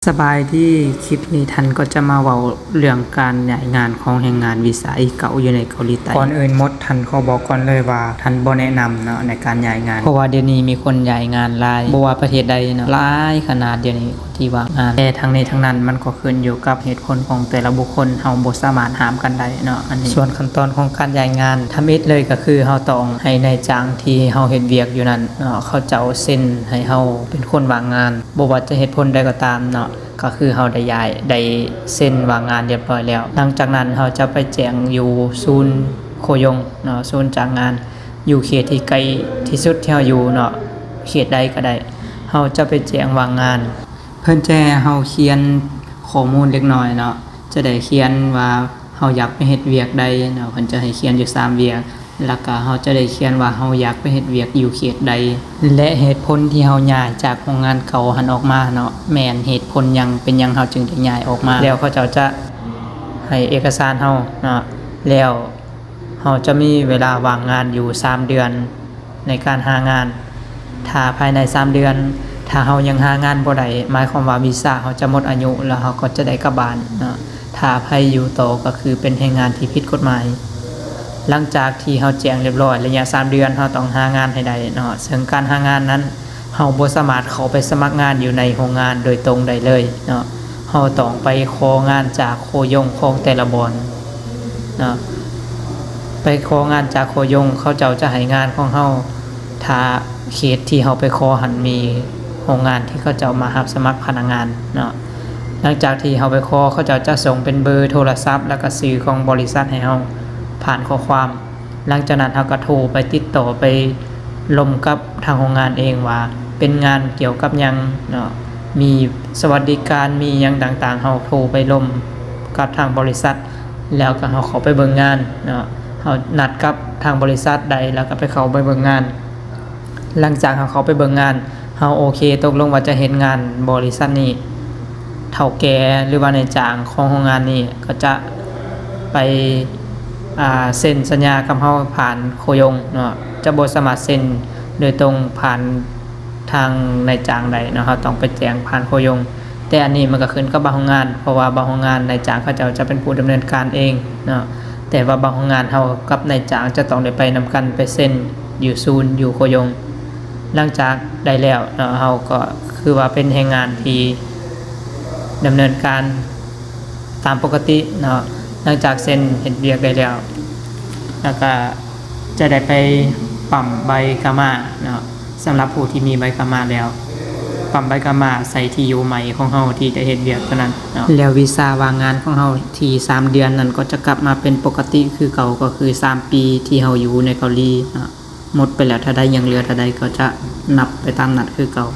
ສະບາຍດີ, ຄລິບນີ້ທັນກໍຈະມາເວົ້າເລື່ອງການຍ້າຍງານຂອງແຮງງານວີຊາ ອີ ເກົ້າ ຢູ່ໃນເກົາຫຼີໃຕ້. ກ່ອນອື່ນໝົດ ທັນຂໍບອກກ່ອນເລີຍວ່າ ທັນບໍ່ແນະນຳເນາະໃນການຍ້າຍງານ, ເພາະວ່າດຽວນີ້ມີຄົນຍ້າຍງານຫຼາຍ, ບໍ່ວ່າປະເທດໃດເນາະ, ຫຼາຍຂະໜາດດຽວນີ້ຄົນທີ່ວ່າງງານ. ແຕ່ທັງນີ້ທັງນັ້ນມັນກໍຂຶ້ນຢູ່ກັບເຫດຜົນຂອງແຕ່ລະບຸກຄົນ, ເຮົາບໍ່ສາມາດຫ້າມກັນໄດ້ເນາະ. ອັນນີ້ ສ່ວນຂັ້ນຕອນຂອງການຍ້າຍງານ ທຳອິດເລີຍກໍຄືເຮົາຕ້ອງໃຫ້ນາຍຈ້າງທີ່ເຮົາເຮັດວຽກຢູ່ນັ້ນເນາະ ເຂົາເຈົ້າເຊັນໃຫ້ເຮົາເປັນຄົນວ່າງງານ. ບໍ່ວ່າຈະເຫດຜົນໃດກໍຕາມເນາະ, ກໍຄືເຮົາໄດ້ຍ້າຍ ໄດ້ເຊັນວ່າງງານຮຽບຮ້ອຍແລ້ວ. ຫຼັງຈາກນັ້ນເຮົາຈະໄປແຈ້ງຢູ່ສູນໂຄຢົງເນາະ, ສູນຈ້າງງານ ຢູ່ເຂດທີ່ໃກ້ທີ່ສຸດທີ່ເຮົາຢູ່ເນາະ, ເຂດໃດກໍໄດ້, ເຮົາຈະໄປແຈ້ງວ່າງງານ. ເພິ່ນຈະໃຫ້ເຮົາຂຽນຂໍ້ມູນເລັກນ້ອຍເນາະ, ຈະໄດ້ຂຽນວ່າເຮົາຢາກໄປເຮັດວຽກໃດເນາະ, ເພິ່ນຈະໃຫ້ຂຽນຢູ່ສາມວຽກ. ແລ້ວກະເຮົາຈະໄດ້ຂຽນວ່າເຮົາຢາກໄປເຮັດວຽກຢູ່ເຂດໃດ ແລະ ເຫດຜົນທີ່ເຮົາຍ້າຍຈາກໂຮງງານເກົ່າຫັ້ນອອກມາເນາະ ແມ່ນເຫດຜົນຫຍັງ ເປັນຫຍັງເຮົາຈຶ່ງໄດ້ຍ້າຍອອກມາ. ແລ້ວເຂົາເຈົ້າຈະໃຫ້ເອກະສານເຮົາເນາະ, ແລ້ວເຮົາຈະມີເວລາວ່າງງານຢູ່ສາມເດືອນໃນການຫາງານ. ຖ້າພາຍໃນສາມເດືອນ ຖ້າເຮົາຍັງຫາງານບໍ່ໄດ້ ໝາຍຄວາມວ່າວີຊາເຮົາຈະໝົດອາຍຸ ແລ້ວເຮົາກໍຈະໄດ້ກັບບ້ານເນາະ. ຖ້າໃຜຢູ່ຕໍ່ກໍຄືເປັນແຮງງານທີ່ຜິດກົດໝາຍ. ຫຼັງຈາກທີ່ເຮົາແຈ້ງຮຽບຮ້ອຍ ໄລຍະສາມເດືອນ ເຮົາຕ້ອງຫາງານໃຫ້ໄດ້ເນາະ, ເຊິ່ງການຫາງານນັ້ນ ເຮົາບໍ່ສາມາດເຂົ້າໄປສະໝັກງານຢູ່ໃນໂຮງງານໂດຍຕົງໄດ້ເລີຍເນາະ. ເຮົາຕ້ອງໄປຂໍງານຈາກໂຄຢົງຂອງແຕ່ລະບ່ອນເນາະ, ໄປຂໍງານຈາກໂຄຢົງ, ເຂົາເຈົ້າຈະໃຫ້ງານຂອງເຮົາ ຖ້າເຂດທີ່ເຮົາໄປຂໍຫັ້ນມີໂຮງງານທີ່ເຂົາເຈົ້າມາຮັບສະໝັກພະນັກງານເນາະ. ຫຼັງຈາກທີ່ເຮົາໄປຂໍ, ເຂົາເຈົ້າຈະສົ່ງເປັນເບີໂທລະສັບ ແລ້ວກະຊື່ຂອງບໍລິສັດໃຫ້ເຮົາຜ່ານຂໍ້ຄວາມ. ຫຼັງຈາກນັ້ນເຮົາກະໂທໄປຕິດຕໍ່ໄປລົມກັບທາງໂຮງງານເອງວ່າເປັນງານກ່ຽວກັບຫຍັງເນາະ, ມີສະຫວັດດີການ ມີຫຍັງຕ່າງໆ, ເຮົາໂທໄປລົມກັບທາງບໍລິສັດ ແລ້ວກໍເຮົາເຂົ້າໄປເບິ່ງງານເນາະ. ເຮົານັດກັບທາງບໍລິສັດໃດ ແລ້ວກໍໄປເຂົ້າໄປເບິ່ງງານ. ຫຼັງຈາກເຮົາເຂົ້າໄປເບິ່ງງານ, ເຮົາໂອເຄຕົກລົງວ່າຈະເຮັດງານບໍລິສັດນີ້, ເຖົ້າແກ່ ຫຼືວ່ານາຍຈ້າງຂອງໂຮງງານນີ້ ກໍຈະໄປ ອ່າ ເຊັນສັນຍາກັບເຮົາຜ່ານໂຄຢົງເນາະ, ຈະບໍ່ສາມາດເຊັນໂດຍຕົງຜ່ານທາງນາຍຈ້າງໄດ້ເນາະ, ເຮົາຕ້ອງໄປແຈ້ງຜ່ານໂຄຢົງ. ແຕ່ອັນນີ້ມັນກໍຂຶ້ນກັບບາງໂຮງງານ, ເພາະວ່າບາງໂຮງງານນາຍຈ້າງເຂົາເຈົ້າຈະເປັນຜູ້ດຳເນີນການເອງເນາະ, ແຕ່ວ່າບາງໂຮງງານເຮົາກັບນາຍຈ້າງຈະຕ້ອງໄດ້ໄປນຳກັນ ໄປເຊັນຢູ່ສູນ ຢູ່ໂຄຢົງ. ຫຼັງຈາກໄດ້ແລ້ວເນາະ, ເຮົາກໍຄືວ່າເປັນແຮງງານທີ່ດຳເນີນການຕາມປົກກະຕິເນາະ. ຫຼັງຈາກເຊັນເຮັດວຽກໄດ້ແລ້ວ ແລ້ວກໍຈະໄດ້ໄປປ້ຳໃບກາມາເນາະ. ສຳລັບຜູ້ທີ່ມີໃບກາມາແລ້ວ, ປ້ຳໃບກາມາໃສ່ທີ່ຢູ່ໃໝ່ຂອງເຮົາທີ່ໄດ້ເຮັດວຽກຕົວນັ້ນເນາະ, ແລ້ວວີຊາວ່າງງານຂອງເຮົາທີ່ສາມເດືອນນັ້ນກໍຈະກັບມາເປັນປົກກະຕິຄືເກົ່າ, ກໍຄືສາມປີທີ່ເຮົາຢູ່ໃນເກົາຫຼີເນາະ. ໝົດໄປແລ້ວເທົ່າໃດ, ຍັງເຫຼືອເທົ່າໃດ ກໍຈະນັບໄປຕາມນັ້ນຄືເກົ່າ.